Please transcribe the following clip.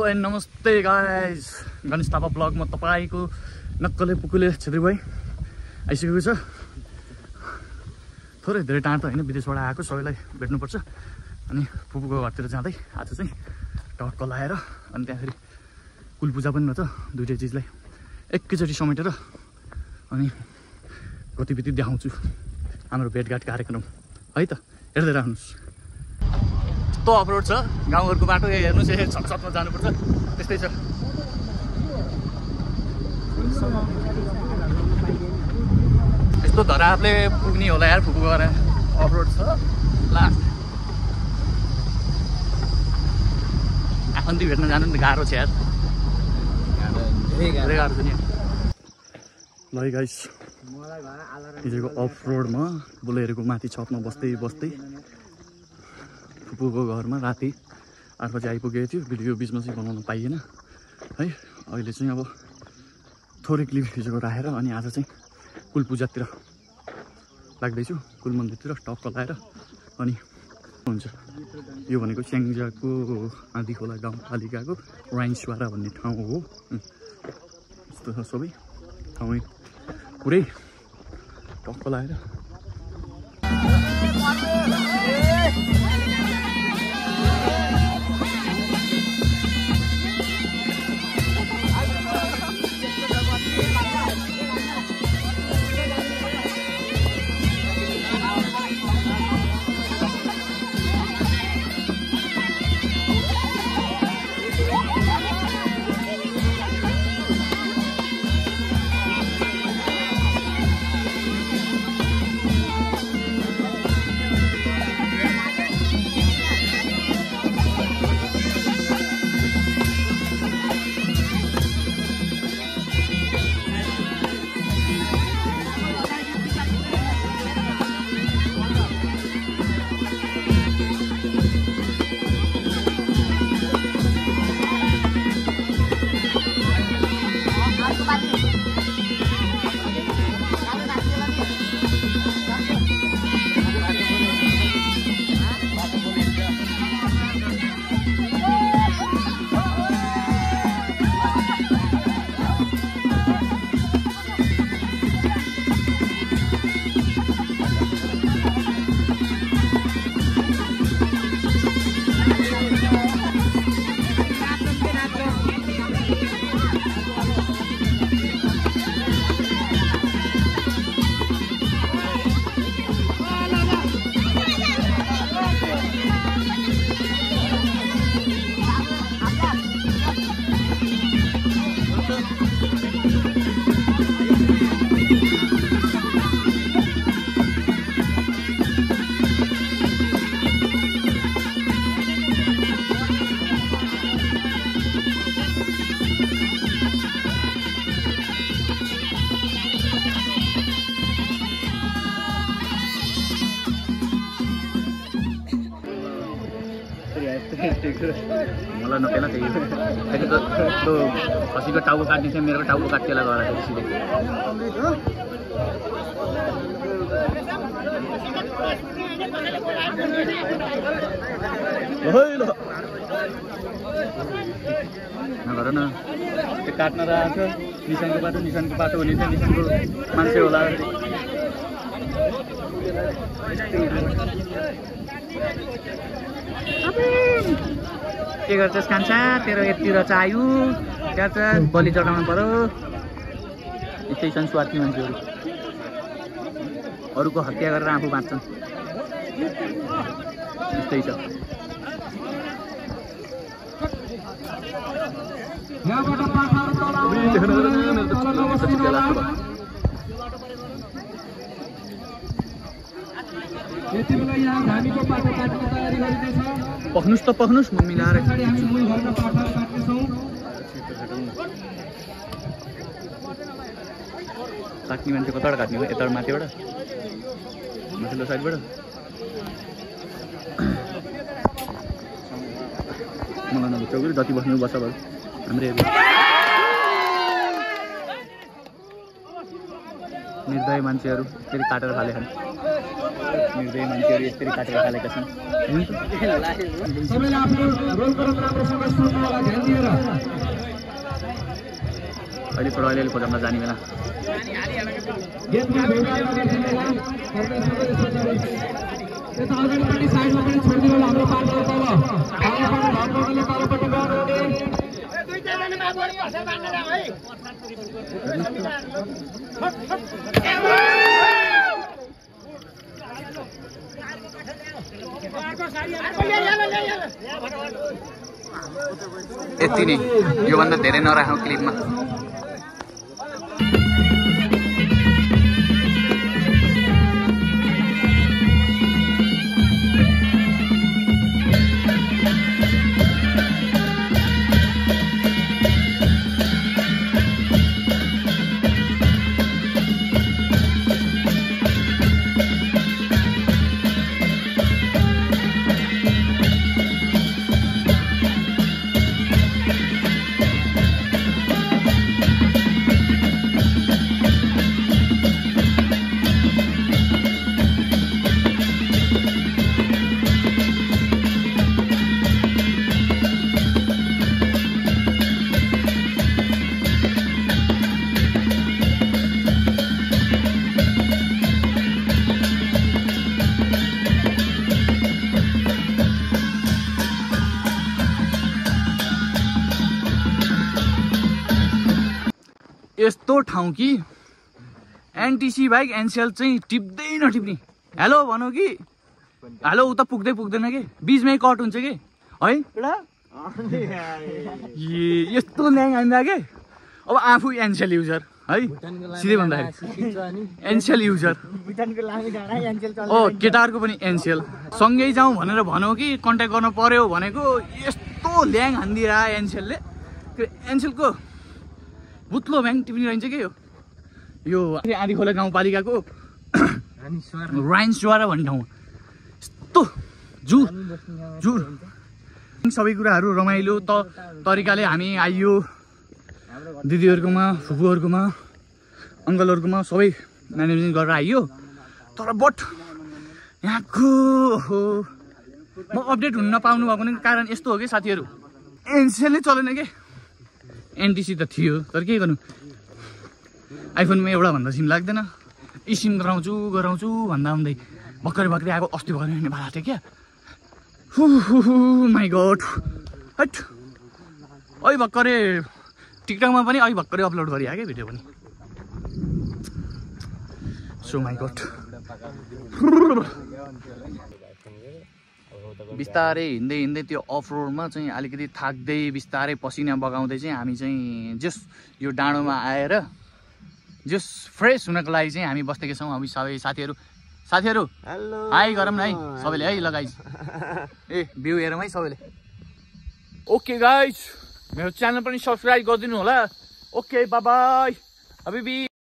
नमस्ते गाइज, गणेश थापा ब्लगमा तपाईँको नक्कले पुकुले छेत्री भाइ आइसकेको छ। थोरै धेरै टाढा त होइन, विदेशबाट आएको, सबैलाई भेट्नुपर्छ। अनि फुपूको घरतिर जाँदै आज चाहिँ टक्क लाएर अनि त्यहाँ फेरि कुल पूजा पनि रहेछ। दुइटै चिजलाई एकैचोटि समेटेर अनि गतिविधि देखाउँछु हाम्रो भेटघाट कार्यक्रम है त, हेर्दै राख्नुहोस्। यस्तो अफरोड छ गाउँघरको बाटो, हेर्नुहोस्, छतमा जानुपर्छ, त्यस्तै छ। यस्तो धरापले पुग्ने होला यार, फुपू गएर अफरोड छ लास्ट। आफन्ती भेट्न जानु नि गाह्रो छ यार, धेरै गाह्रो छ नि। ल गाइस, हिजोको अफरोडमा बोलेरोको माथि छतमा बस्दै बस्दै फुपूको घरमा राति 8 बजे आइपुगेको थियो। भिडियो बिचमा चाहिँ बनाउन पाइएन है। अहिले चाहिँ अब थोरै क्लिप हिजोको राखेर अनि आज चाहिँ कुल पूजातिर लाग्दैछु, कुल मन्दिरतिर टक्क लाएर। अनि हुन्छ यो भनेको स्याङ्जाको आँधी खोला गाउँपालिकाको राइन्सवारा भन्ने ठाउँ हो। यस्तो छ सबै ठाउँ पुरै टक्क लाएर। मलाई नपेला त्यही हो। त्यो खसीको टाउको काट्ने थियो, मेरो टाउको काटिएला गएर सिधै। नगर न, त्यो काट्न र आएको निशानको बाटो हुने थियो, निशानको मान्छे होला। के गर्छस् कान्छा, तेरो यति र चाह्यो त्यहाँ बलि चढाउनु पर्यो। यस्तै छन् स्वार्थी मान्छेहरू, अरूको हत्या गरेर आफू बाँच्छन्, यस्तै छ। पख्नुस् त पख्नुस्, म मिलाएर काट्ने मान्छे कताबाट काट्ने हो? यताबाट माथिबाट, माथिल्लो साइडबाट। मलाई नबुझ्छ कि जति बस्नु बस्छ भयो हाम्रो एरिया। निर्दय मान्छेहरू फेरि काटेर खाले खाने। निर्दय मान्छेहरू यसरी काटेर खालेका छन्। सबैले आफ्नो रोल क्रम राम्रोसँग सुन्नुलाई ध्यान दिएर अहिले प्रोग्राममा जाने बेला गेटमा भेटघाट गर्नेलाई यता अगाडिपट्टि साइडमा पनि छोडिदिनु होला हाम्रो पार्टी तल तलपट्टि तलपट्टि यति नै, योभन्दा धेरै नराखौँ क्लिपमा। यस्तो ठाउँ कि एनटिसी बाइक एनसिएल चाहिँ टिप्दै नटिप्ने। हेलो भनौँ कि हेलो उता पुग्दैन कि बिचमै कट हुन्छ कि है। यस्तो ल्याङ हान्दा के अब आफू एनसिएल युजर है, सिधै भन्दाखेरि एनसिएल युजर ओ केटाहरूको पनि एनसिएल सँगै जाउँ भनेर भनौँ कि कन्ट्याक्ट गर्न पर्यो भनेको यस्तो ल्याङ हान्दिरह एनसिएलले। एनसिएलको बुत्लो भ्याङ टिप्नी रहन्छ के यो आधी खोला गाउँपालिकाको राइन्सवारा भन्ने ठाउँ यस्तो जुर सबै कुराहरू रमाइलो तरिकाले हामी आइयो दिदीहरूकोमा फुपूहरूकोमा अङ्कलहरूकोमा सबै म्यानेजमेन्ट गरेर आइयो। तर बट यहाँको म अपडेट हुन नपाउनु भएको कारण यस्तो हो कि साथीहरू एनसिएल नै चलेन के। एनटिसी त थियो तर के गर्नु आइफोनमा एउटा भन्दा सिम लाग्दैन। यी सिम गराउँछु भन्दा भर्खरै आएको अस्ति भर्खरै हिँड्ने भाडा थियो क्या। माई गड हट अहिले भर्खरै टिकटकमा पनि अहिले भर्खरै अपलोड गरिहाल्यो क्या भिडियो पनि। सो माई गड बिस्तारै हिँड्दै त्यो अफ रोडमा चाहिँ अलिकति थाक्दै बिस्तारै पसिना बगाउँदै चाहिँ हामी चाहिँ जस यो डाँडोमा आएर जस फ्रेस हुनको लागि चाहिँ हामी बस्दैका छौँ। हामी सबै साथीहरू हाई गरौँ न है सबैले है लगाइ ए भ्यू हेरौँ है सबैले। ओके गाइज मेरो च्यानल पनि सब्सक्राइब गरिदिनु होला। Okay bye bye हबिबी।